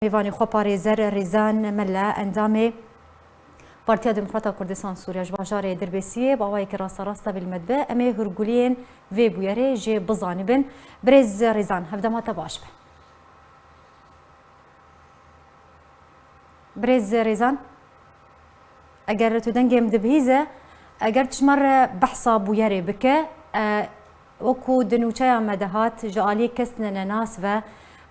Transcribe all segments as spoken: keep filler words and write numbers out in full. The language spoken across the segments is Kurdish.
Mêvanê xwe parêzer Rêzan Mele, endamê Partiya Demokrata Kurdistan Sûriya ji bajarê Dirbêsiyê, bi awayekî rasterast tevî li me dibe. Em ê hûrguliyên vê bûyerê jê bizanibin. Birêz Rêzan, hevdema te baş be. Birêz Rêzan, eger tu dengê min dibihîze, eger tu ji me re behsa bûyerê bike, e, wekû di nûçeya me de hat, ji aliyê kes nenenas ve,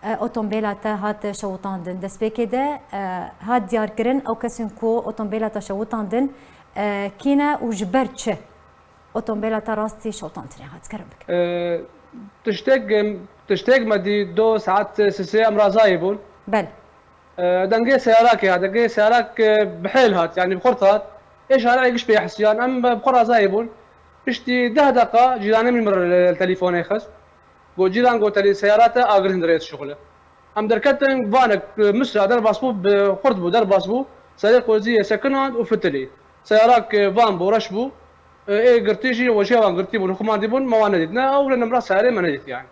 e, otombêla te hat şewitandin. Destpêkê de, e, hat diyarkirin, ew kesên ku otombêla te şewitandin, e, kî ne û ji ber çi otombêla te rastî şewitandinê hat? Kerem bike. E, tiştek, tiştek me dî do saet sisê em razayî bûn. Bel. E, dengê seyarakê hat, dengê seyarak, e, bi hêl hat, yanî bi xurt hat. Ê şareyê giş pê hisiyan, em bi xwe razayî bûn. Piştî deh deqa cîranê min mir li telefonê xist. Got, cîran, got, telî seyara te agir hindirê dişuxile. Em derketin, vanek, e, Misra derbas bû, bi xurt bû, derbas bû. Serê qoziyê sekinand û fitilî. Seyarak, e, van bû, reş bû. E, ê girtî jî, weşiya wan girtî bûn, xumandî bûn, me wan nedît. Ne ew ne nimra seyarê me nedît yani.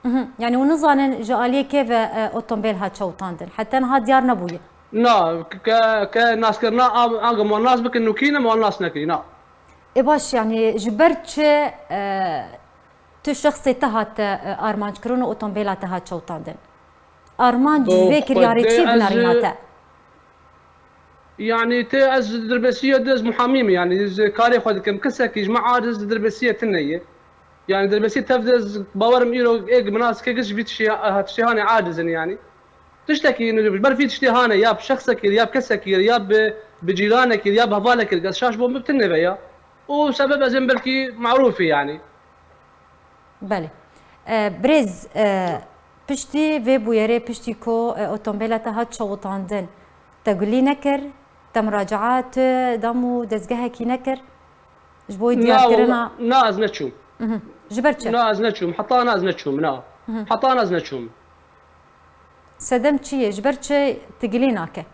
Mhm. Yani hûn nizanin ji aliyê kê ve, e, otombêl hat şewitandin? Heta niha diyar nebûye. Na, ke, ke naskirina a, ange wan nas bikin û kî ne wan nas nekirî, na. Ê baş, yani ji ber çi, e, tu şexsê te hat, e, armanckirin û otombêla te hat şewitandin? Armanc ji vê kiryarê çi binarîna te? Yani tê ez dirbesiye de ez muhamî me, yani ez karê xwe dikim. Kesekî ji me aciz dirbesiye tune ye. Yani dirbesiye tev de ez bawerim îro êk minas ke giş vî tiştê, tiştê hanê aciz in yani. Tiştekî ji ber vî tiştê hane ya bi şexsekî, ya bi kesekî, ya bi, bi cîranekî, ya bi hevalekî, ez şaş bûm bi tune ve ya. Û sebeb ez êm belkî marûfî yani. Belê. E, birêz, e, piştî vê bûyerê, piştî ku, e, otombêla te hat şewitandin, te gulî nekir, te muracaat, e, dam û dezgehekî nekir? Ji bo Na, diyarkirina wala-, na, ez neçûm. Mhm. Ji ber çi? Na, ez neçûm. Heta na ez neçûm, na. Mhm. Heta na ez neçûm. Sedem çi ye? Ji ber çi tu gilî nake?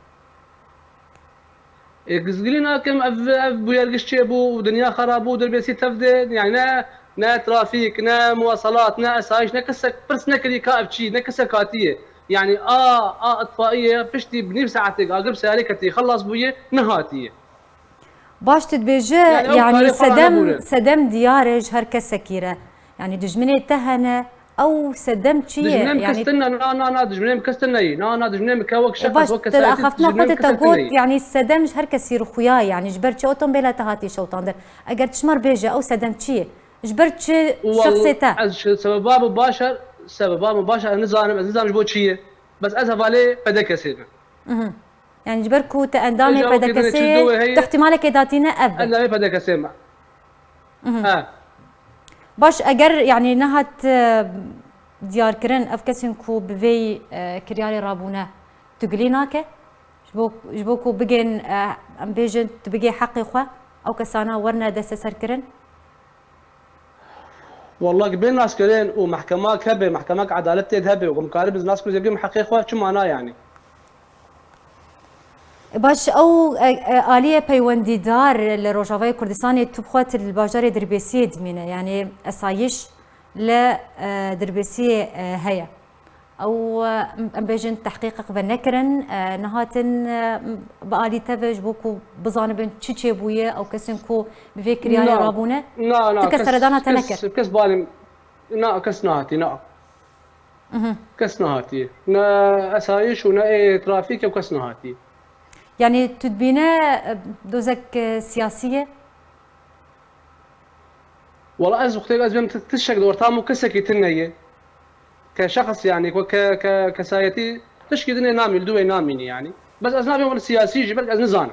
Ê, gizgilî nakim, ev, ev bûyer giş çêbû û dinya xera bû, dirbêsî tev de, yani ne, ne trafîk, ne muwasalat, ne esayiş, ne kesek pirs nekirî ka ev çi, ne kesek hatiye. Yani a, a itfaiye piştî bi nîv saetê agir bi seyarê ketî xelas bûye, nehatiye. Baş tu dibêje, yani, ew yani karê xwe sedem, nebûne. Sedem diyar e ji her kesekî re. Yani dijminê te hene, ew sedem çi ye? Dijminê min kes tune, na, na, na, dijminê min kes tune yî. Na, na, dijminê min ke wek şexs, wek kesayetî, dijminê min kes tune yî. E, baş, tu li axaftina xwe de te got, yani sedem ji her kesî re xuya, yani ji ber çi otombêla te hatiye şewitandin? Eger tu ji me re bêje, ew sedem çi ye? Ji ber çi şexsê te? Ez ji sebeba min baş e, sebeba min baş e, ez nizanim, ez nizanim ji bo çi ye. Bes ez hevalê P D K'ê me. Mhm. Yani ji ber ku te endamê P D K'ê, tu ihtimalekê datîne ev be. Endamê P D K'ê me. Mhm. He. Baş, eger yani nehat, e, diyarkirin ev kesên ku bi vê, e, kiryarê rabûne, tu gilî nake? Ji bo, ji bo ku bigên, e, em bêjin, tu bigê heqê xwe, ew kesana werine desteserkirin? Wallah, ki bên naskirin û mehkemak hebe, mehkemak edaletê de hebe û em karibin nas kirin zevgê heqê xwe, çi mana yani? Baş, ew, e, e, aliyê peywendîdar li Rojavayê Kurdistanê tu bi xwe tu li bajarê Dirbêsiyê dimîne, yani esayiş li, e, Dirbêsiyê, e, heye. Ew, e, em bêjin tehqîqek venekirin, e, nehatin, e, bi alî te ve ji bo ku bizanibin çi çêbûye, ew kesên ku bi vê kiryarê rabûne? Na, na, tu kes seredana te nekir? Kes, kes balî, na, kes nehatî, na. Mhm. Kes nehatî. Ne esayiş û ne ê trafîk ew kes nehatî. Yani tu dibîne, e, dozek, e, siyasî ye? Wala ez wextê ez bêm ti-, tiştek di ortam û kesekî tune ye. Ke şexs yani, ku ke, ke kesayetî tişkî dinê namî, li dû wê namînî yani. Bes ez nabêm wala siyasî jî, belkî ez nizanim.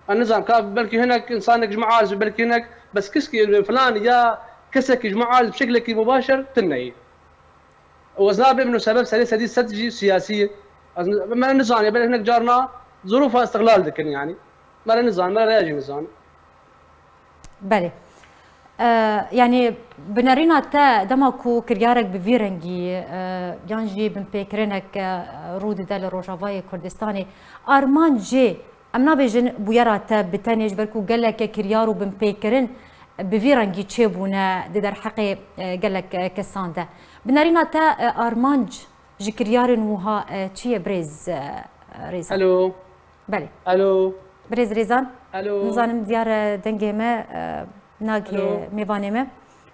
Ez nizanim ka belkî hinek insanek ji me aciz, belkî hinek, bes kiskî filan ya kesekî ji me aciz bi şeklekî mubaşer tune ye. Û ez nabêm no sebeb serê sedî sed jî siyasî ye. Ez ni-, me nizaniye, belê hinek carna zirûfa îstiqlal dikin yani. Me re nizan, me re rêya jî nizan. Belê. E, yani binerîna te dema ku kiryarek bi vî rengî, e, yan jî binpêkirinek, e, rû dide li Rojavayê Kurdistanê, armanc jê, em nabêjin bûyera te bi tenê ji ber ku geleke kiryar û binpêkirin bi vî rengî çêbûne di derheqê, e, gelek, e, kesan de. Binerîna te, e, armanc Ji kiryarên wiha e, çi ye birêz e, Rêzan? Alo. Belê. Alo. Birêz Rêzan. Alo. Nizanim diyar e dengê me e, nagê Alo. Mêvanê me.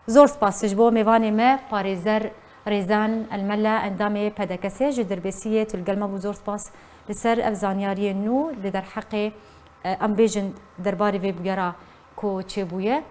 Zor spas ji bo mêvanê me parêzer Rêzan Elmela endamê P D K S ji Dirbêsiyê tu li gel me bû zor spas li ser ev zanyariyên nû li derheqê e, em bêjin derbarê vê bûyera ku çêbûye.